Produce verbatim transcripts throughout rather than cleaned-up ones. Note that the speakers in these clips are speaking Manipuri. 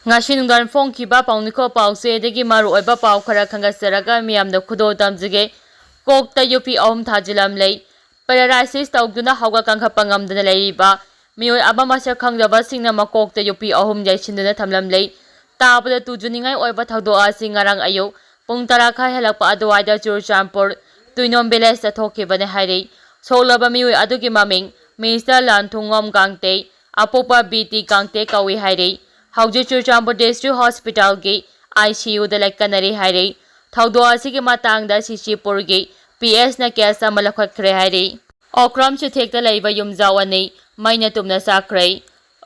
ꯉꯁꯤ ꯅꯨꯡꯗꯥꯡ ꯐꯣꯡꯈꯤꯕ ꯄꯥꯎ ꯅꯤꯈꯣ ꯄꯥꯎꯆꯦꯗꯒꯤ ꯃꯔꯨꯑꯣꯏꯕ ꯄꯥꯎ ꯈꯔ ꯈꯪꯒꯠꯆꯔꯒ ꯃꯤꯌꯥꯝꯗ ꯈꯨꯗꯣꯜ ꯇꯝꯖꯒꯦ꯫ ꯀꯣꯛꯇ ꯌꯣꯠꯄꯤ ꯑꯍꯨꯝ ꯊꯥꯖꯤꯜꯂꯝꯂꯦ꯫ Paralysis ꯇꯧꯗꯨꯅ ꯍꯧꯒꯠ ꯀꯥꯡꯈꯠꯄ ꯉꯝꯗꯅ ꯂꯩꯔꯤꯕ ꯃꯤꯑꯣꯏ ꯑꯃ ꯃꯁꯛ ꯈꯪꯗꯕꯁꯤꯡꯅ ꯃꯀꯣꯛꯇ ꯌꯣꯠꯄꯤ ꯑꯍꯨꯝ ꯌꯩꯁꯤꯟꯗꯨꯅ ꯊꯝꯂꯝꯂꯦ꯫ ꯇꯥꯕꯗ ꯇꯨꯖꯨꯅꯤꯡꯉꯥꯏ ꯑꯣꯏꯕ ꯊꯧꯗꯣꯛ ꯑꯁꯤ ꯉꯔꯥꯡ ꯑꯌꯨꯛ ꯄꯨꯡ ꯇꯔꯥ ꯈꯔ ꯍꯦꯜꯂꯛꯄ ꯑꯗꯨꯋꯥꯏꯗ ꯆꯨꯔꯆꯥꯟꯄꯨꯔ ꯇꯨꯏꯅꯣꯝ ꯚꯤꯂꯦꯖꯇ ꯊꯣꯛꯈꯤꯕꯅꯤ ꯍꯥꯏꯔꯤ꯫ ꯁꯣꯛꯂꯕ ꯃꯤꯑꯣꯏ ꯑꯗꯨꯒꯤ ꯃꯃꯤꯡ ꯃꯤꯁꯇꯔ ꯂꯥꯟꯊꯨꯡꯉꯣꯝ ꯀꯥꯡꯇꯦ, ꯑꯄꯣꯛꯄ ꯕꯤ ꯇꯤ ꯀꯥꯡꯇꯦ ꯀꯧꯏ ꯍꯥꯏꯔꯤ꯫ ꯍꯧꯖꯤꯛ ꯆꯨꯔꯆꯥꯟꯄꯨꯔ ꯗꯤꯁꯇ꯭ꯔꯤꯛ ꯍꯣꯁꯄꯤꯇꯥꯜꯒꯤ ꯑꯥꯏ ꯁꯤ ꯌꯨꯗ ꯂꯩꯀꯠꯅꯔꯤ ꯍꯥꯏꯔꯤ꯫ ꯊꯧꯗꯣꯛ ꯑꯁꯤꯒꯤ ꯃꯇꯥꯡꯗ ꯁꯤ ꯁꯤ ꯄꯨꯔꯒꯤ ꯄꯤ ꯑꯦꯁꯅ ꯀꯦꯁ ꯑꯃ ꯂꯧꯈꯠꯈ꯭ꯔꯦ ꯍꯥꯏꯔꯤ꯫ ꯑꯣꯀ꯭ꯔꯝ ꯆꯨꯊꯦꯛꯇ ꯂꯩꯕ ꯌꯨꯝꯖꯥꯎ ꯑꯅꯤ ꯃꯩꯅ ꯇꯨꯝꯅ ꯆꯥꯛꯈ꯭ꯔꯦ꯫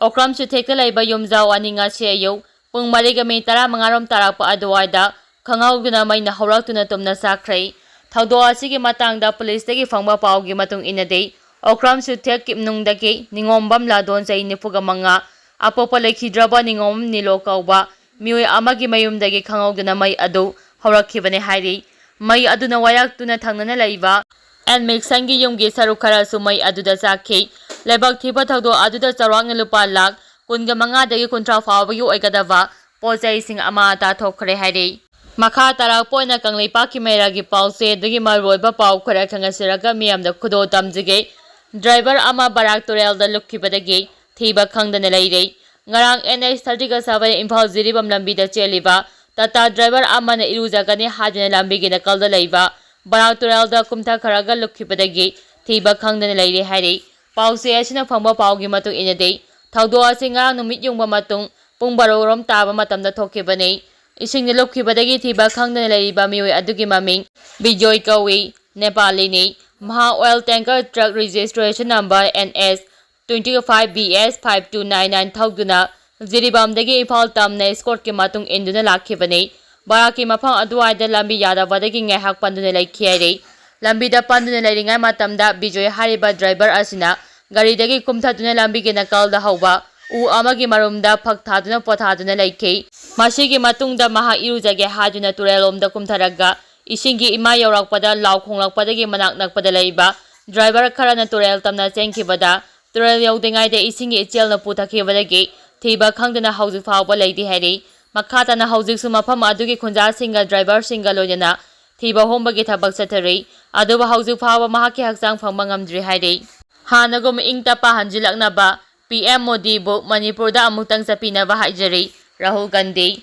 ꯑꯣꯀ꯭ꯔꯝ ꯆꯨꯊꯦꯛꯇ ꯂꯩꯕ ꯌꯨꯝꯖꯥꯎ ꯑꯅꯤ ꯉꯁꯤ ꯑꯌꯨꯛ ꯄꯨꯡ ꯃꯔꯤꯒ ꯃꯤꯅꯤꯠ ꯇꯔꯥꯃꯉꯥ ꯔꯣꯝ ꯇꯥꯔꯛꯄ ꯑꯗꯨꯋꯥꯏꯗ ꯈꯪꯍꯧꯗꯅ ꯃꯩꯅ ꯍꯧꯔꯛꯇꯨꯅ ꯇꯨꯝꯅ ꯆꯥꯛꯈ꯭ꯔꯦ꯫ ꯊꯧꯗꯣꯛ ꯑꯁꯤꯒꯤ ꯃꯇꯥꯡꯗ ꯄꯨꯂꯤꯁꯇꯒꯤ ꯐꯪꯕ ꯄꯥꯎꯒꯤ ꯃꯇꯨꯡ ꯏꯟꯅꯗꯤ, ꯑꯣꯀ꯭ꯔꯝ ꯆꯨꯊꯦꯛ ꯀꯤꯞꯅꯨꯡꯗꯒꯤ ꯅꯤꯉꯣꯝꯕꯝ ꯂꯥꯗꯣꯟ, ꯆꯍꯤ ꯅꯤꯐꯨꯒ ꯃꯉꯥ, ꯑꯄꯣꯛꯄ ꯂꯩꯈꯤꯗ꯭ꯔꯕ ꯅꯤꯉꯣꯝꯕꯝ ꯅꯤꯂꯣ ꯀꯧꯕ ꯃꯤꯑꯣꯏ ꯑꯃꯒꯤ ꯃꯌꯨꯝꯗꯒꯤ ꯈꯪꯍꯧꯗꯅ ꯃꯩ ꯑꯗꯨ ꯍꯧꯔꯛꯈꯤꯕꯅꯤ ꯍꯥꯏꯔꯤ꯫ ꯃꯩ ꯑꯗꯨꯅ ꯋꯥꯌꯥꯛꯇꯨꯅ ꯊꯪꯅꯅ ꯂꯩꯕ ꯑꯦꯟ ꯃꯤꯛꯁꯟꯒꯤ ꯌꯨꯝꯒꯤ ꯁꯔꯨꯛ ꯈꯔꯁꯨ ꯃꯩ ꯑꯗꯨꯗ ꯆꯥꯛꯈꯤ꯫ ꯂꯥꯏꯕꯛ ꯊꯤꯕ ꯊꯧꯗꯣꯛ ꯑꯗꯨꯗ ꯆꯥꯎꯔꯥꯛꯅ ꯂꯨꯄꯥ ꯂꯥꯈ ꯀꯨꯟꯒ ꯃꯉꯥꯗꯒꯤ ꯀꯨꯟꯊ꯭ꯔꯥ ꯐꯥꯎꯕꯒꯤ ꯑꯣꯏꯒꯗꯕ ꯄꯣꯠ ꯆꯩꯁꯤꯡ ꯑꯃ ꯑꯇꯥ ꯊꯣꯛꯈ꯭ꯔꯦ ꯍꯥꯏꯔꯤ꯫ ꯃꯈꯥ ꯇꯥꯔꯛꯄ ꯑꯣꯏꯅ ꯀꯪꯂꯩꯄꯥꯛꯀꯤ ꯃꯩꯔꯥꯒꯤ ꯄꯥꯎꯆꯦꯗꯒꯤ ꯃꯔꯨꯑꯣꯏꯕ ꯄꯥꯎ ꯈꯔ ꯈꯪꯍꯟꯁꯤꯔꯒ ꯃꯤꯌꯥꯝꯗ ꯈꯨꯗꯣꯜ ꯇꯝꯖꯒꯦ꯫ ꯗ꯭ꯔꯥꯏꯚꯔ ꯑꯃ ꯕꯔꯥꯛ ꯇꯨꯔꯦꯜꯗ ꯂꯨꯞꯈꯤꯕꯗꯒꯤ ꯊꯤꯕ ꯈꯪꯗꯅ ꯂꯩꯔꯦ꯫ ꯉꯔꯥꯡ ꯑꯦꯟ ꯑꯩꯆ ꯊꯥꯔꯇꯤꯒ ꯁꯚꯦꯟ ꯏꯝꯐꯥꯜ ꯖꯤꯔꯤꯕꯥꯝ ꯂꯝꯕꯤꯗ ꯆꯦꯜꯂꯤꯕ ꯇꯥꯇꯥ ꯗ꯭ꯔꯥꯏꯚꯔ ꯑꯃꯅ ꯏꯔꯨꯖꯒꯅꯤ ꯍꯥꯏꯗꯨꯅ ꯂꯝꯕꯤꯒꯤ ꯅꯥꯀꯜꯗ ꯂꯩꯕ ꯕꯔꯥꯛ ꯇꯨꯔꯦꯜꯗ ꯀꯨꯝꯊꯈ꯭ꯔꯒ ꯂꯨꯞꯈꯤꯕꯗꯒꯤ ꯊꯤꯕ ꯈꯪꯗꯅ ꯂꯩꯔꯦ ꯍꯥꯏꯔꯤ꯫ ꯄꯥꯎꯆꯦ ꯑꯁꯤꯅ ꯐꯪꯕ ꯄꯥꯎꯒꯤ ꯃꯇꯨꯡ ꯏꯟꯅꯗꯤ, ꯊꯧꯗꯣꯛ ꯑꯁꯤ ꯉꯔꯥꯡ ꯅꯨꯃꯤꯠ ꯌꯨꯡꯕ ꯃꯇꯨꯡ ꯄꯨꯡ ꯕꯥꯔꯣ ꯔꯣꯝ ꯇꯥꯕ ꯃꯇꯝꯗ ꯊꯣꯛꯈꯤꯕꯅꯤ꯫ ꯏꯁꯤꯡꯗ ꯂꯨꯞꯈꯤꯕꯗꯒꯤ ꯊꯤꯕ ꯈꯪꯗꯅ ꯂꯩꯔꯤꯕ ꯃꯤꯑꯣꯏ ꯑꯗꯨꯒꯤ ꯃꯃꯤꯡ ꯕꯤꯖꯣꯏ ꯀꯧꯏ, ꯅꯦꯄꯥꯂꯤꯅꯤ꯫ ꯃꯍꯥꯛ oil tanker truck registration number N S twenty five B S five two nine nine ꯊꯧꯗꯨꯅ ꯖꯤꯔꯤꯕꯥꯝꯗꯒꯤ ꯏꯝꯐꯥꯜ ꯇꯝꯅ ꯏꯁꯀꯣꯔꯠꯀꯤ ꯃꯇꯨꯡ ꯏꯟꯗꯨꯅ ꯂꯥꯛꯈꯤꯕꯅꯤ꯫ ꯕꯔꯥꯛꯀꯤ ꯃꯐꯝ ꯑꯗꯨꯋꯥꯏꯗ ꯂꯝꯕꯤ ꯌꯥꯗꯕꯗꯒꯤ ꯉꯥꯏꯍꯥꯛ ꯄꯟꯗꯨꯅ ꯂꯩꯈꯤ ꯍꯥꯏꯔꯤ꯫ ꯂꯝꯕꯤꯗ ꯄꯟꯗꯨꯅ ꯂꯩꯔꯤꯉꯩ ꯃꯇꯝꯗ ꯕꯤꯖꯣꯏ ꯍꯥꯏꯔꯤꯕ ꯗ꯭ꯔꯥꯏꯚꯔ ꯑꯁꯤꯅ ꯒꯥꯔꯤꯗꯒꯤ ꯀꯨꯝꯊꯗꯨꯅ ꯂꯝꯕꯤꯒꯤ ꯅꯥꯀꯜꯗ ꯍꯧꯕ ꯎ ꯑꯃꯒꯤ ꯃꯔꯨꯝꯗ ꯐꯛ ꯊꯥꯗꯨꯅ ꯄꯣꯊꯥꯗꯨꯅ ꯂꯩꯈꯤ꯫ ꯃꯁꯤꯒꯤ ꯃꯇꯨꯡꯗ ꯃꯍꯥꯛ ꯏꯔꯨꯖꯒꯦ ꯍꯥꯏꯗꯨꯅ ꯇꯨꯔꯦꯜꯂꯣꯝꯗ ꯀꯨꯝꯊꯔꯒ ꯏꯁꯤꯡꯒꯤ ꯏꯃꯥꯏ ꯌꯧꯔꯛꯄꯗ ꯂꯥꯎ ꯈꯣꯡꯂꯛꯄꯗꯒꯤ ꯃꯅꯥꯛ ꯅꯛꯄꯗ ꯂꯩꯕ ꯗ꯭ꯔꯥꯏꯚꯔ ꯈꯔꯅ ꯇꯨꯔꯦꯜ ꯇꯝꯅ ꯆꯦꯟꯈꯤꯕꯗ, ꯇꯨꯔꯦꯜ ꯌꯧꯗ꯭ꯔꯤꯉꯩꯗ ꯏꯁꯤꯡꯒꯤ ꯏꯆꯦꯜꯅ ꯄꯨꯊꯈꯤꯕꯗꯒꯤ ꯊꯤꯕ ꯈꯪꯗꯅ ꯍꯧꯖꯤꯛ ꯐꯥꯎꯕ ꯂꯩꯔꯤ ꯍꯥꯏꯔꯤ꯫ ꯃꯈꯥ ꯇꯥꯅ ꯍꯧꯖꯤꯛꯁꯨ ꯃꯐꯝ ꯑꯗꯨꯒꯤ ꯈꯨꯟꯖꯥꯁꯤꯡꯒ ꯗ꯭ꯔꯥꯏꯚꯔꯁꯤꯡꯒ ꯂꯣꯏꯅꯅ ꯊꯤꯕ ꯍꯣꯝꯕꯒꯤ ꯊꯕꯛ ꯆꯠꯊꯔꯤ꯫ ꯑꯗꯨꯕꯨ ꯍꯧꯖꯤꯛ ꯐꯥꯎꯕ ꯃꯍꯥꯛꯀꯤ ꯍꯛꯆꯥꯡ ꯐꯪꯕ ꯉꯝꯗ꯭ꯔꯤ ꯍꯥꯏꯔꯤ꯫ ꯍꯥꯟꯅꯒꯨꯝ ꯏꯪ ꯇꯞꯄ ꯍꯟꯖꯤꯜꯂꯛꯅꯕ ꯄꯤ ꯑꯦꯝ ꯃꯣꯗꯤꯕꯨ ꯃꯅꯤꯄꯨꯔꯗ ꯑꯃꯨꯛꯇꯪ ꯆꯠꯄꯤꯅꯕ ꯍꯥꯏꯖꯔꯤ꯫ ꯔꯥꯍꯨꯜ ꯒꯥꯟꯙꯤ꯫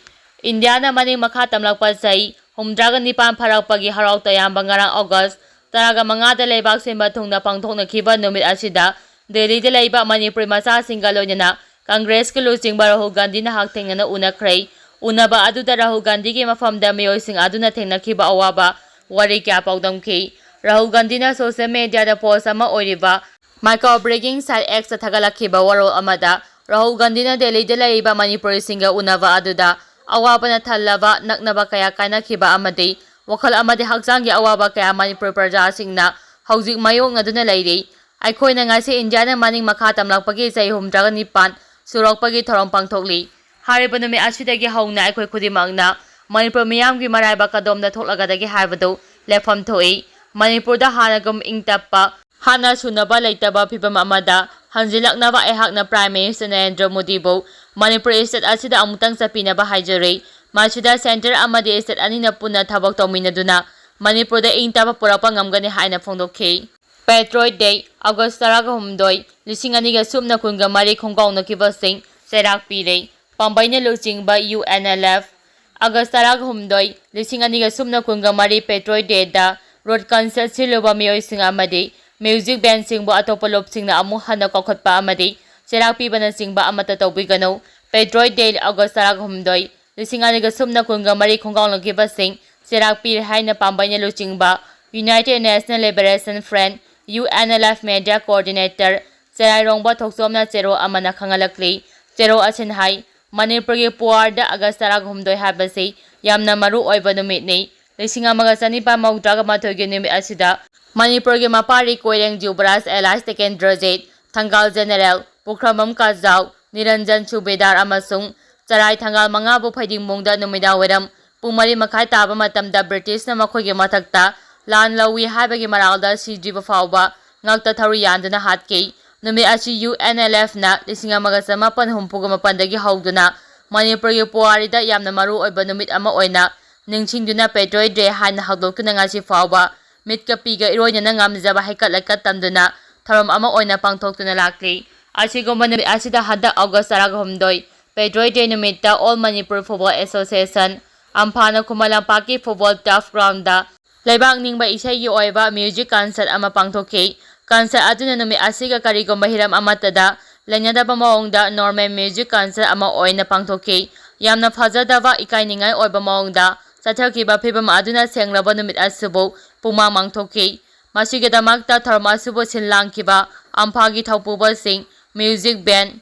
ꯏꯟꯗꯤꯌꯥꯅ ꯃꯅꯤꯡ ꯃꯈꯥ ꯇꯝꯂꯛꯄ ꯆꯍꯤ ꯍꯨꯝꯗ꯭ꯔꯥꯒ ꯅꯤꯄꯥꯟ ꯐꯥꯔꯛꯄꯒꯤ ꯍꯔꯥꯎ ꯇꯌꯥꯝꯕ ꯉꯔꯥꯡ ꯑꯣꯒꯁ ꯇꯔꯥꯒ ꯃꯉꯥꯗ ꯂꯩꯕꯥꯛ ꯁꯤꯟꯕ ꯊꯨꯡꯅ ꯄꯥꯡꯊꯣꯛꯅꯈꯤꯕ ꯅꯨꯃꯤꯠ ꯑꯁꯤꯗ ꯗꯦꯜꯂꯤꯗ ꯂꯩꯕ ꯃꯅꯤꯄꯨꯔꯤ ꯃꯆꯥꯁꯤꯡꯒ ꯂꯣꯏꯅꯅ ꯀꯪꯒ꯭ꯔꯦꯁꯀꯤ ꯂꯨꯆꯤꯡꯕ ꯔꯥꯍꯨꯜ ꯒꯥꯟꯙꯤꯅ ꯍꯛꯊꯦꯡꯅꯅ ꯎꯅꯈ꯭ꯔꯦ꯫ ꯎꯅꯕ ꯑꯗꯨꯗ ꯔꯥꯍꯨꯜ ꯒꯥꯟꯙꯤꯒꯤ ꯃꯐꯝꯗ ꯃꯤꯑꯣꯏꯁꯤꯡ ꯑꯗꯨꯅ ꯊꯦꯡꯅꯈꯤꯕ ꯑꯋꯥꯕ ꯋꯥꯔꯤ ꯀꯌꯥ ꯄꯥꯎꯗꯝꯈꯤ꯫ ꯔꯥꯍꯨꯜ ꯒꯥꯟꯙꯤꯅ ꯁꯣꯁꯤꯌꯦꯜ ꯃꯤꯗꯤꯌꯥꯗ ꯄꯣꯁ ꯑꯃ ꯑꯣꯏꯔꯤꯕ ꯃꯥꯏꯀ꯭ꯔꯣ ꯕ꯭ꯂꯣꯒꯤꯡ ꯁꯥꯏꯠ ꯑꯦꯛꯁꯇ ꯊꯥꯒꯠꯂꯛꯈꯤꯕ ꯋꯥꯔꯣꯜ ꯑꯃꯗ ꯔꯥꯍꯨꯜ ꯒꯥꯟꯙꯤꯅ ꯗꯦꯜꯂꯤꯗ ꯂꯩꯔꯤꯕ ꯃꯅꯤꯄꯨꯔꯤꯁꯤꯡꯒ ꯎꯅꯕ ꯑꯗꯨꯗ ꯑꯋꯥꯕꯅ ꯊꯜꯂꯕ ꯅꯛꯅꯕ ꯀꯌꯥ ꯀꯥꯏꯅꯈꯤꯕ ꯑꯃꯗꯤ ꯋꯥꯈꯜ ꯑꯃꯗꯤ ꯍꯛꯆꯥꯡꯒꯤ ꯑꯋꯥꯕ ꯀꯌꯥ ꯃꯅꯤꯄꯨꯔ ꯄ꯭ꯔꯖꯥꯁꯤꯡꯅ ꯍꯧꯖꯤꯛ ꯃꯥꯌꯣꯛꯅꯗꯨꯅ ꯂꯩꯔꯤ꯫ ꯑꯩꯈꯣꯏꯅ ꯉꯁꯤ ꯏꯟꯗꯤꯌꯥꯅ ꯃꯅꯤꯡ ꯃꯈꯥ ꯇꯝꯂꯛꯄꯒꯤ ꯆꯍꯤ ꯍꯨꯝꯗ꯭ꯔꯥꯒ ꯅꯤꯄꯥꯟ ꯁꯨꯔꯣꯛꯄꯒꯤ ꯊꯧꯔꯝ ꯄꯥꯡꯊꯣꯛꯂꯤ꯫ ꯍꯥꯏꯔꯤꯕ ꯅꯨꯃꯤꯠ ꯑꯁꯤꯗꯒꯤ ꯍꯧꯅ ꯑꯩꯈꯣꯏ ꯈꯨꯗꯤꯡꯃꯛꯅ ꯃꯅꯤꯄꯨꯔ ꯃꯤꯌꯥꯝꯒꯤ ꯃꯔꯥꯏꯕꯛ ꯀꯗꯣꯝꯗ ꯊꯣꯛꯂꯒꯗꯒꯦ ꯍꯥꯏꯕꯗꯨ ꯂꯦꯞꯐꯝ ꯊꯣꯛꯏ꯫ ꯃꯅꯤꯄꯨꯔꯗ ꯍꯥꯟꯅꯒꯨꯝ ꯏꯪ ꯇꯞꯄ, ꯍꯥꯟꯅ ꯁꯨꯅꯕ ꯂꯩꯇꯕ ꯐꯤꯚꯝ ꯑꯃꯗ ꯍꯟꯖꯤꯜꯂꯛꯅꯕ ꯑꯩꯍꯥꯛꯅ ꯄ꯭ꯔꯥꯏꯝ ꯃꯤꯅꯤꯁꯇꯔ ꯅꯔꯦꯟꯗ꯭ꯔ ꯃꯣꯗꯤꯕꯨ ꯃꯅꯤꯄꯨꯔ ꯁ꯭ꯇꯦꯠ ꯑꯁꯤꯗ ꯑꯃꯨꯛꯇꯪ ꯆꯠꯄꯤꯅꯕ ꯍꯥꯏꯖꯔꯤ꯫ ꯃꯁꯤꯗ ꯁꯦꯟꯇꯔ ꯑꯃꯗꯤ ꯁ꯭ꯇꯦꯠ ꯑꯅꯤꯅ ꯄꯨꯟꯅ ꯊꯕꯛ ꯇꯧꯃꯤꯟꯅꯗꯨꯅ ꯃꯅꯤꯄꯨꯔꯗ ꯏꯪ ꯇꯞꯄ ꯄꯨꯔꯛꯄ ꯉꯝꯒꯅꯤ ꯍꯥꯏꯅ ꯐꯣꯡꯗꯣꯛꯈꯤ꯫ ꯄꯦꯇ꯭ꯔꯣꯏꯠ ꯗꯦ, ꯑꯣꯒꯁ ꯇꯔꯥꯒ ꯍꯨꯝꯗꯣꯏ, ꯂꯤꯁꯤꯡ ꯑꯅꯤꯒ ꯁꯨꯞꯅ ꯀꯨꯟꯒ ꯃꯔꯤ ꯈꯣꯡꯒꯥꯎꯅꯈꯤꯕꯁꯤꯡ ꯆꯩꯔꯥꯛ ꯄꯤꯔꯦ꯫ ꯄꯥꯝꯕꯩꯅ ꯂꯨꯆꯤꯡꯕ U N L F. August ꯇꯔꯥꯒ ꯍꯨꯝꯗꯣꯏ, ꯂꯤꯁꯤꯡ ꯑꯅꯤꯒ ꯁꯨꯞꯅ ꯀꯨꯟꯒ ꯃꯔꯤ ꯄꯦꯇ꯭ꯔꯣꯏꯠ ꯗꯦꯗ ꯔꯣꯗ ꯀꯟꯁꯔꯠ ꯁꯤꯜꯂꯨꯕ ꯃꯤꯑꯣꯏꯁꯤꯡ ꯑꯃꯗꯤ ꯃ꯭ꯌꯨꯖꯤꯛ ꯕꯦꯟꯁꯤꯡꯕꯨ ꯑꯇꯣꯞꯄ ꯂꯨꯞꯁꯤꯡꯅ ꯑꯃꯨꯛ ꯍꯟꯅ ꯀꯧꯈꯠꯄ ꯑꯃꯗꯤ ꯆꯩꯔꯥꯛ ꯄꯤꯕꯅꯆꯤꯡꯕ ꯑꯃꯠꯇ ꯇꯧꯕꯤꯒꯅꯨ꯫ ꯄꯦꯇ꯭ꯔꯣꯏꯠ ꯗꯦ, ꯑꯣꯒꯁ ꯇꯔꯥꯒ ꯍꯨꯝꯗꯣꯏ, ꯂꯤꯁꯤꯡ ꯑꯅꯤꯒ ꯁꯨꯞꯅ ꯀꯨꯟꯒ ꯃꯔꯤ ꯈꯣꯡꯒꯥꯎꯅꯈꯤꯕꯁꯤꯡ ꯆꯩꯔꯥꯛ ꯄꯤꯔꯦ ꯍꯥꯏꯅ ꯄꯥꯝꯕꯩꯅ ꯂꯨꯆꯤꯡꯕ united national liberation front, U N L F, media coordinator ꯆꯦꯔꯥꯏꯔꯣꯡꯕ ꯊꯣꯛꯆꯣꯝꯅ ꯆꯦꯔꯣ ꯑꯃꯅ ꯈꯪꯍꯜꯂꯛꯂꯤ꯫ ꯆꯦꯔꯣ ꯑꯁꯤꯅ ꯍꯥꯏ, ꯃꯅꯤꯄꯨꯔꯒꯤ ꯄꯨꯋꯥꯔꯗ ꯑꯥꯒꯁ ꯇꯔꯥꯍꯨꯝꯗꯣꯏ ꯍꯥꯏꯕꯁꯤ ꯌꯥꯝꯅ ꯃꯔꯨ ꯑꯣꯏꯕ ꯅꯨꯃꯤꯠꯅꯤ꯫ ꯂꯤꯁꯤꯡ ꯑꯃꯒ ꯆꯅꯤꯄꯥꯟ ꯃꯧꯗ꯭ꯔꯥꯒ ꯃꯥꯊꯣꯏꯒꯤ ꯅꯨꯃꯤꯠ ꯑꯁꯤꯗ ꯃꯅꯤꯄꯨꯔꯒꯤ ꯃꯄꯥꯔꯤ ꯀꯣꯏꯔꯦꯡ ꯌꯨꯕꯔꯥꯖ ꯑꯦꯂꯥꯏꯁ ꯇꯤꯀꯦꯟꯗ꯭ꯔꯖꯤꯠ, ꯊꯪꯒꯥꯜ ꯖꯦꯅꯦꯔꯦꯜ ꯄꯨꯈ꯭ꯔꯝꯕꯝ ꯀꯥꯖꯥꯎ, ꯅꯤꯔꯟꯖꯟ ꯁꯨꯕꯦꯗꯥꯔ ꯑꯃꯁꯨꯡ ꯆꯔꯥꯏ ꯊꯪꯒꯥꯜ ꯃꯉꯥꯕꯨ ꯐꯩꯗꯤꯡꯕꯨꯡꯗ ꯅꯨꯃꯤꯗꯥꯡ ꯋꯥꯏꯔꯝ ꯄꯨꯡ ꯃꯔꯤ ꯃꯈꯥꯏ ꯇꯥꯕ ꯃꯇꯝꯗ ꯕ꯭ꯔꯤꯇꯤꯁꯅ ꯃꯈꯣꯏꯒꯤ ꯃꯊꯛꯇ ꯂꯥꯟ ꯂꯧꯏ ꯍꯥꯏꯕꯒꯤ ꯃꯔꯥꯜꯗ ꯁꯤꯗ꯭ꯔꯤꯕ ꯐꯥꯎꯕ ꯉꯛꯇ ꯊꯧꯔꯤ ꯌꯥꯟꯗꯨꯅ ꯍꯥꯠꯈꯤ꯫ ꯅꯨꯃꯤꯠ ꯑꯁꯤ ꯌꯨ ꯑꯦꯟ ꯑꯦꯜ ꯑꯦꯐꯅ ꯂꯤꯁꯤꯡ ꯑꯃꯒ ꯆꯃꯥꯄꯟ ꯍꯨꯝꯐꯨꯒ ꯃꯥꯄꯟꯗꯒꯤ ꯍꯧꯗꯨꯅ ꯃꯅꯤꯄꯨꯔꯒꯤ ꯄꯨꯋꯥꯔꯤꯗ ꯌꯥꯝꯅ ꯃꯔꯨ ꯑꯣꯏꯕ ꯅꯨꯃꯤꯠ ꯑꯃ ꯑꯣꯏꯅ ꯅꯤꯡꯁꯤꯡꯗꯨꯅ Patriots Day ꯍꯥꯏꯅ ꯍꯧꯗꯣꯛꯇꯨꯅ ꯉꯁꯤ ꯐꯥꯎꯕ ꯃꯤꯠꯀ ꯄꯤꯒ ꯏꯔꯣꯏꯅꯅ ꯉꯝꯖꯕ ꯍꯩꯀꯠ ꯂꯩꯀꯠ ꯇꯝꯗꯨꯅ ꯊꯧꯔꯝ ꯑꯃ ꯑꯣꯏꯅ ꯄꯥꯡꯊꯣꯛꯇꯨꯅ ꯂꯥꯛꯂꯤ꯫ ꯑꯁꯤꯒꯨꯝꯕ ꯅꯨꯃꯤꯠ ꯑꯁꯤꯗ ꯍꯟꯗꯛ August ꯇꯔꯥꯍꯨꯝꯗꯣꯏ Patriots Day ꯅꯨꯃꯤꯠꯇ All Manipur Football Association, ꯑꯝꯐꯥꯅ ꯈꯨꯃꯟ ꯂꯝꯄꯥꯛꯀꯤ football turf groundꯗ ꯂꯩꯕꯥꯛ ꯅꯤꯡꯕ ꯏꯁꯩꯒꯤ ꯑꯣꯏꯕ music concert ꯑꯃ ꯄꯥꯡꯊꯣꯛꯈꯤ꯫ Concert ꯑꯗꯨꯅ ꯅꯨꯃꯤꯠ ꯑꯁꯤꯒ ꯀꯔꯤꯒꯨꯝꯕ ꯍꯤꯔꯝ ꯑꯃꯠꯇꯗ ꯂꯩꯅꯗꯕ ꯃꯑꯣꯡꯗ normal music concert ꯑꯃ ꯑꯣꯏꯅ ꯄꯥꯡꯊꯣꯛꯈꯤ꯫ ꯌꯥꯝꯅ ꯐꯖꯗꯕ, ꯏꯀꯥꯏꯅꯤꯡꯉꯥꯏ ꯑꯣꯏꯕ ꯃꯑꯣꯡꯗ ꯆꯠꯊꯈꯤꯕ ꯐꯤꯕꯝ ꯑꯗꯨꯅ ꯁꯦꯡꯂꯕ ꯅꯨꯃꯤꯠ ꯑꯁꯤꯕꯨ ꯄꯨꯡꯃꯥꯡ ꯃꯥꯡꯊꯣꯛꯈꯤ꯫ ꯃꯁꯤꯒꯤꯗꯃꯛꯇ ꯊꯧꯔꯝ ꯑꯁꯤꯕꯨ ꯁꯤꯟ ꯂꯥꯡꯈꯤꯕ ꯑꯝꯐꯥꯒꯤ ꯊꯧꯄꯨꯕꯁꯤꯡ, music band,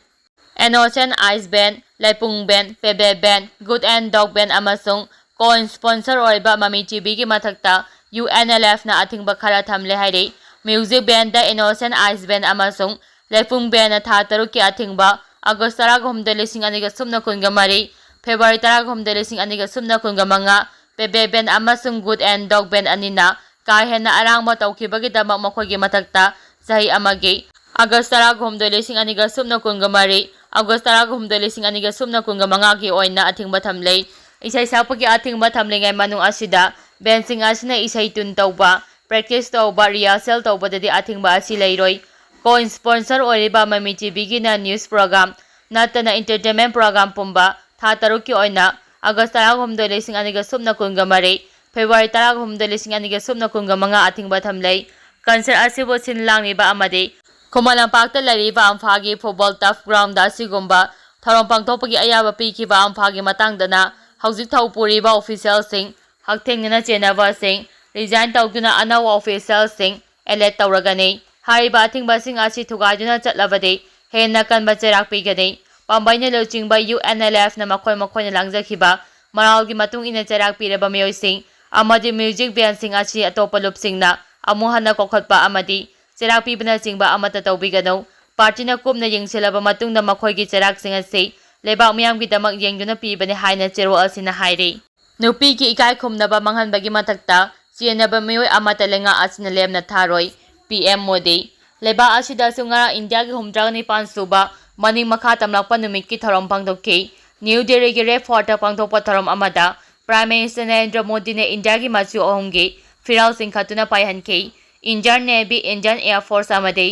Innocent Ice Band, ꯂꯩꯄꯨꯡ Band, ꯄꯦꯕꯦ Band, Good and Dog Band ꯑꯃꯁꯨꯡ co-sponsor ꯑꯣꯏꯔꯤꯕ ꯃꯃꯤ ꯇꯤꯚꯤꯒꯤ ꯃꯊꯛꯇ ꯌꯨ ꯑꯦꯟ ꯑꯦꯜ ꯑꯦꯐꯅ ꯑꯊꯤꯡꯕ ꯈꯔ ꯊꯝꯂꯦ ꯍꯥꯏꯔꯤ꯫ Music bandꯗ Innocent Ice Band ꯑꯃꯁꯨꯡ ꯂꯩꯄꯨꯡ Bandꯅ ꯊꯥ ꯇꯔꯨꯛꯀꯤ ꯑꯊꯤꯡꯕ, August ꯇꯔꯥꯍꯨꯝꯗꯣꯏ, ꯂꯤꯁꯤꯡ ꯑꯅꯤꯒ ꯁꯨꯞꯅ ꯀꯨꯟꯒ ꯃꯔꯤ, February ꯇꯔꯥꯍꯨꯝꯗꯣꯏ, ꯂꯤꯁꯤꯡ ꯑꯅꯤꯒ ꯁꯨꯞꯅ ꯀꯨꯟꯒ ꯃꯉꯥ, ꯄꯦꯕꯦ Band ꯑꯃꯁꯨꯡ Good and Dog Band ꯑꯅꯤꯅ ꯀꯥ ꯍꯦꯟꯅ ꯑꯔꯥꯡꯕ ꯇꯧꯈꯤꯕꯒꯤꯗꯃꯛ ꯃꯈꯣꯏꯒꯤ ꯃꯊꯛꯇ ꯆꯍꯤ ꯑꯃꯒꯤ, August ꯇꯔꯥꯍꯨꯝꯗꯣꯏ, ꯂꯤꯁꯤꯡ ꯑꯅꯤꯒ ꯁꯨꯞꯅ ꯀꯨꯟꯒ ꯃꯔꯤ, August ꯇꯔꯥꯍꯨꯝꯗꯣꯏ, ꯂꯤꯁꯤꯡ ꯑꯅꯤꯒ ꯁꯨꯞꯅ ꯀꯨꯟꯒ ꯃꯉꯥꯒꯤ ꯑꯣꯏꯅ ꯑꯊꯤꯡꯕ ꯊꯝꯂꯦ꯫ ꯏꯁꯩ ꯁꯛꯄꯒꯤ ꯑꯊꯤꯡꯕ ꯊꯝꯂꯤꯉꯩ ꯃꯅꯨꯡ ꯑꯁꯤꯗ bandꯁꯤꯡ ꯑꯁꯤꯅ ꯏꯁꯩ tune ꯇꯧꯕ, practice ꯇꯧꯕ, rehearsal ꯇꯧꯕꯗꯗꯤ ꯑꯊꯤꯡꯕ ꯑꯁꯤ ꯂꯩꯔꯣꯏ꯫ Co-sponsor ꯑꯣꯏꯔꯤꯕ ꯃꯃꯤ ꯇꯤꯚꯤꯒꯤꯅ news program ꯅꯠꯇꯅ entertainment program ꯄꯨꯝꯕ ꯊꯥ ꯇꯔꯨꯛꯀꯤ ꯑꯣꯏꯅ, August ꯇꯔꯥꯍꯨꯝꯗꯣꯏ, ꯂꯤꯁꯤꯡ ꯑꯅꯤꯒ ꯁꯨꯞꯅ ꯀꯨꯟꯒ ꯃꯔꯤ, February ꯇꯔꯥꯍꯨꯝꯗꯣꯏ, ꯂꯤꯁꯤꯡ ꯑꯅꯤꯒ ꯁꯨꯞꯅ ꯀꯨꯟꯒ ꯃꯉꯥ ꯑꯊꯤꯡꯕ ꯊꯝꯂꯦ꯫ Concert ꯑꯁꯤꯕꯨ ꯁꯤꯟ ꯂꯥꯡꯂꯤꯕ ꯑꯃꯗꯤ ꯈꯨꯃꯟ ꯂꯝꯄꯥꯛꯇ ꯂꯩꯔꯤꯕ ꯑꯝꯐꯥꯒꯤ football turf groundꯗ ꯑꯁꯤꯒꯨꯝꯕ ꯊꯧꯔꯝ ꯄꯥꯡꯊꯣꯛꯄꯒꯤ ꯑꯌꯥꯕ ꯄꯤꯈꯤꯕ ꯑꯝꯐꯥꯒꯤ ꯃꯇꯥꯡꯗꯅ ꯍꯧꯖꯤꯛ ꯊꯧ ꯄꯨꯔꯤꯕ officialꯁꯤꯡ, ꯍꯛꯊꯦꯡꯅꯅ ꯆꯦꯟꯅꯕꯁꯤꯡ resign ꯇꯧꯗꯨꯅ ꯑꯅꯧꯕ officialꯁꯤꯡ elect ꯇꯧꯔꯒꯅꯤ꯫ ꯍꯥꯏꯔꯤꯕ ꯑꯊꯤꯡꯕꯁꯤꯡ ꯑꯁꯤ ꯊꯨꯒꯥꯏꯗꯨꯅ ꯆꯠꯂꯕꯗꯤ ꯍꯦꯟꯅ ꯀꯟꯕ ꯆꯩꯔꯥꯛ ꯄꯤꯒꯅꯤ꯫ ꯄꯥꯝꯕꯩꯅ ꯂꯨꯆꯤꯡꯕ ꯌꯨ ꯑꯦꯟ ꯑꯦꯜ ꯑꯦꯐꯅ ꯃꯈꯣꯏ ꯃꯈꯣꯏꯅ ꯂꯥꯡꯖꯈꯤꯕ ꯃꯔꯥꯜꯒꯤ ꯃꯇꯨꯡ ꯏꯟꯅ ꯆꯩꯔꯥꯛ ꯄꯤꯔꯕ ꯃꯤꯑꯣꯏꯁꯤꯡ ꯑꯃꯗꯤ music bandꯁꯤꯡ ꯑꯁꯤ ꯑꯇꯣꯞꯄ ꯂꯨꯞꯁꯤꯡꯅ ꯑꯃꯨꯛ ꯍꯟꯅ ꯀꯧꯈꯠꯄ ꯑꯃꯗꯤ ꯆꯩꯔꯥꯛ ꯄꯤꯕꯅꯆꯤꯡꯕ ꯑꯃꯠꯇ ꯇꯧꯕꯤꯒꯅꯨ꯫ Partyꯅ ꯀꯨꯞꯅ ꯌꯦꯡꯁꯤꯜꯂꯕ ꯃꯇꯨꯡꯗ ꯃꯈꯣꯏꯒꯤ ꯆꯩꯔꯥꯛꯁꯤꯡ ꯑꯁꯤ ꯂꯩꯕꯥꯛ ꯃꯤꯌꯥꯝꯒꯤꯗꯃꯛ ꯌꯦꯡꯗꯨꯅ ꯄꯤꯕꯅꯤ ꯍꯥꯏꯅ ꯆꯦꯔꯣꯜ ꯑꯁꯤꯅ ꯍꯥꯏꯔꯤ꯫ ꯅꯨꯄꯤꯒꯤ ꯏꯀꯥꯏ ꯈꯨꯝꯅꯕ ꯃꯥꯡꯍꯟꯕꯒꯤ ꯃꯊꯛꯇ ꯆꯦꯟꯅꯕ ꯃꯤꯑꯣꯏ ꯑꯃꯠꯇ ꯂꯩꯉꯥꯛ ꯑꯁꯤꯅ ꯂꯦꯝꯅ ꯊꯥꯔꯣꯏ, ꯄꯤ ꯑꯦꯝ ꯃꯣꯗꯤ꯫ ꯂꯩꯕꯥꯛ ꯑꯁꯤꯗꯁꯨ ꯉꯔꯥꯡ ꯏꯟꯗꯤꯌꯥꯒꯤ ꯍꯨꯝꯗ꯭ꯔꯥ ꯅꯤꯄꯥꯟ ꯁꯨꯕ ꯃꯅꯤꯡ ꯃꯈꯥ ꯇꯝꯂꯛꯄ ꯅꯨꯃꯤꯠꯀꯤ ꯊꯧꯔꯝ ꯄꯥꯡꯊꯣꯛꯈꯤ꯫ ꯅ꯭ꯌꯨ ꯗꯦꯜꯂꯤꯒꯤ ꯔꯦꯗ ꯐꯣꯔꯠꯇ ꯄꯥꯡꯊꯣꯛꯄ ꯊꯧꯔꯝ ꯑꯃꯗ ꯄ꯭ꯔꯥꯏꯝ ꯃꯤꯅꯤꯁꯇꯔ ꯅꯔꯦꯟꯗ꯭ꯔ ꯃꯣꯗꯤꯅ ꯏꯟꯗꯤꯌꯥꯒꯤ ꯃꯆꯨ ꯑꯍꯨꯝꯒꯤ ꯐꯤꯔꯥꯜ ꯆꯤꯡꯈꯠꯇꯨꯅ ꯄꯥꯏꯍꯟꯈꯤ꯫ Indian navy, Indian air force ꯑꯃꯗꯤ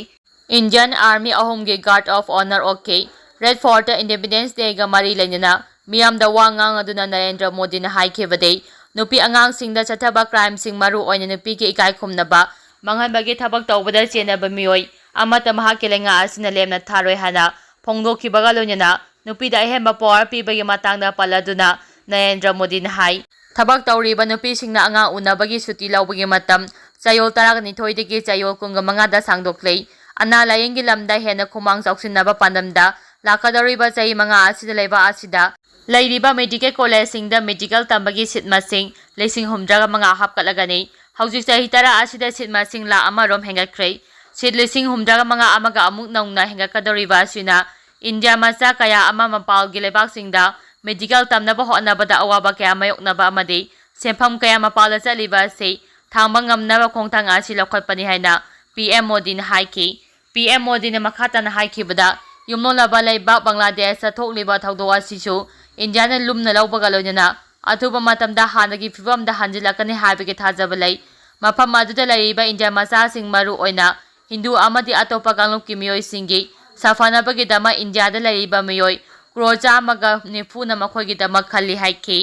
ꯏꯟꯗꯤꯌꯟ ꯑꯥꯔꯃꯤ ꯑꯍꯨꯝꯒꯤ ꯒꯥꯔꯗ ꯑꯣꯐ ꯑꯣꯅꯔ ꯑꯣꯛꯈꯤ꯫ ꯔꯦꯗ ꯐꯣꯔꯠꯇ ꯏꯟꯗꯤꯄꯦꯟꯗꯦꯟꯁ ꯗꯦꯒ ꯃꯔꯤ ꯂꯩꯅꯅ ꯃꯤꯌꯥꯝꯗ ꯋꯥ ꯉꯥꯡꯂꯗꯨꯅ ꯅꯔꯦꯟꯗ꯭ꯔ ꯃꯣꯗꯤꯅ ꯍꯥꯏꯈꯤꯕꯗꯤ, ꯅꯨꯄꯤ ꯑꯉꯥꯡꯁꯤꯡꯗ ꯆꯠꯊꯕ ꯀ꯭ꯔꯥꯏꯝꯁꯤꯡ, ꯃꯔꯨ ꯑꯣꯏꯅ ꯅꯨꯄꯤꯒꯤ ꯏꯀꯥꯏ ꯈꯨꯝꯅꯕ ꯃꯥꯡꯍꯟꯕꯒꯤ ꯊꯕꯛ ꯇꯧꯕꯗ ꯆꯦꯟꯅꯕ ꯃꯤꯑꯣꯏ ꯑꯃꯠꯇ ꯃꯍꯥꯛꯀꯤ ꯂꯩꯉꯥꯛ ꯑꯁꯤꯅ ꯂꯦꯝꯅ ꯊꯥꯔꯣꯏ ꯍꯥꯏꯅ ꯐꯣꯡꯗꯣꯛꯈꯤꯕꯒ ꯂꯣꯏꯅꯅ ꯅꯨꯄꯤꯗ ꯑꯍꯦꯟꯕ ꯄꯋꯥꯔ ꯄꯤꯕꯒꯤ ꯃꯇꯥꯡꯗ ꯄꯜꯂꯗꯨꯅ ꯅꯔꯦꯟꯗ꯭ꯔ ꯃꯣꯗꯤꯅ ꯍꯥꯏ, ꯊꯕꯛ ꯇꯧꯔꯤꯕ ꯅꯨꯄꯤꯁꯤꯡꯅ ꯑꯉꯥꯡ ꯎꯅꯕꯒꯤ ꯁꯨꯇꯤ ꯂꯧꯕꯒꯤ ꯃꯇꯝ ꯆꯌꯣꯜ ꯇꯔꯥꯅꯤꯊꯣꯏꯗꯒꯤ ꯆꯌꯣꯜ ꯀꯨꯟꯃꯉꯥꯗ ꯁꯥꯡꯗꯣꯛꯂꯦ꯫ ꯑꯅꯥ ꯂꯥꯏꯌꯦꯡꯒꯤ ꯂꯝꯗ ꯍꯦꯟꯅ ꯈꯨꯃꯥꯡ ꯆꯥꯎꯁꯤꯟꯅꯕ ꯄꯥꯟꯗꯝꯗ ꯂꯥꯛꯀꯗꯧꯔꯤꯕ ꯆꯍꯤ ꯃꯉꯥ ꯑꯁꯤꯗ ꯂꯩꯕꯥꯛ ꯑꯁꯤꯗ ꯂꯩꯔꯤꯕ ꯃꯦꯗꯤꯀꯦꯜ ꯀꯣꯂꯦꯖꯁꯤꯡꯗ ꯃꯦꯗꯤꯀꯦꯜ ꯇꯝꯕꯒꯤ ꯁꯤꯠ ꯃꯁꯤꯡ ꯂꯤꯁꯤꯡ ꯍꯨꯝꯗ꯭ꯔꯥꯒ ꯃꯉꯥ ꯍꯥꯞꯀꯠꯂꯒꯅꯤ꯫ ꯍꯧꯖꯤꯛ ꯆꯍꯤ ꯇꯔꯥ ꯑꯁꯤꯗ ꯁꯤꯠ ꯃꯁꯤꯡ ꯂꯥꯈ ꯑꯃꯔꯣꯝ ꯍꯦꯟꯒꯠꯈ꯭ꯔꯦ꯫ ꯁꯤꯠ ꯂꯤꯁꯤꯡ ꯍꯨꯝꯗ꯭ꯔꯥꯒ ꯃꯉꯥ ꯑꯃꯒ ꯑꯃꯨꯛ ꯅꯧꯅ ꯍꯦꯟꯒꯠꯀꯗꯧꯔꯤꯕ ꯑꯁꯤꯅ ꯏꯟꯗꯤꯌꯥ ꯃꯆꯥ ꯀꯌꯥ ꯑꯃ ꯃꯄꯥꯜꯒꯤ ꯂꯩꯕꯥꯛꯁꯤꯡꯗ ꯃꯦꯗꯤꯀꯦꯜ ꯇꯝꯅꯕ ꯍꯣꯠꯅꯕꯗ ꯑꯋꯥꯕ ꯀꯌꯥ ꯃꯥꯌꯣꯛꯅꯕ ꯑꯃꯗꯤ ꯁꯦꯟꯐꯝ ꯀꯌꯥ ꯃꯄꯥꯜꯗ ꯆꯠꯂꯤꯕ ꯑꯁꯤ ꯊꯥꯡꯕ ꯉꯝꯅꯕ ꯈꯣꯡꯊꯥꯡ ꯑꯁꯤ ꯂꯧꯈꯠꯄꯅꯤ ꯍꯥꯏꯅ ꯄꯤ ꯑꯦꯝ ꯃꯣꯗꯤꯅ ꯍꯥꯏꯈꯤ꯫ ꯄꯤ ꯑꯦꯝ ꯃꯣꯗꯤꯅ ꯃꯈꯥ ꯇꯥꯅ ꯍꯥꯏꯈꯤꯕꯗ, ꯌꯨꯝꯂꯣꯟꯅꯕ ꯂꯩꯕꯥꯛ ꯕꯪꯒ꯭ꯂꯥꯗꯦꯁꯇ ꯊꯣꯛꯂꯤꯕ ꯊꯧꯗꯣꯛ ꯑꯁꯤꯁꯨ ꯏꯟꯗꯤꯌꯥꯅ ꯂꯨꯝꯅ ꯂꯧꯕꯒ ꯂꯣꯏꯅꯅ ꯑꯊꯨꯕ ꯃꯇꯝꯗ ꯍꯥꯟꯅꯒꯤ ꯐꯤꯕꯝꯗ ꯍꯟꯖꯤꯜꯂꯛꯀꯅꯤ ꯍꯥꯏꯕꯒꯤ ꯊꯥꯖꯕ ꯂꯩ꯫ ꯃꯐꯝ ꯑꯗꯨꯗ ꯂꯩꯔꯤꯕ ꯏꯟꯗꯤꯌꯥ ꯃꯆꯥꯁꯤꯡ, ꯃꯔꯨ ꯑꯣꯏꯅ ꯍꯤꯟꯗꯨ ꯑꯃꯗꯤ ꯑꯇꯣꯞꯄ ꯀꯥꯡꯂꯨꯞꯀꯤ ꯃꯤꯑꯣꯏꯁꯤꯡꯒꯤ ꯁꯥꯐꯅꯕꯒꯤꯗꯃꯛ ꯏꯟꯗꯤꯌꯥꯗ ꯂꯩꯔꯤꯕ ꯃꯤꯑꯣꯏ ꯀ꯭ꯔꯣꯔ ꯆꯥꯝꯃꯒ ꯅꯤꯐꯨꯅ ꯃꯈꯣꯏꯒꯤꯗꯃꯛ ꯈꯜꯂꯤ ꯍꯥꯏꯈꯤ꯫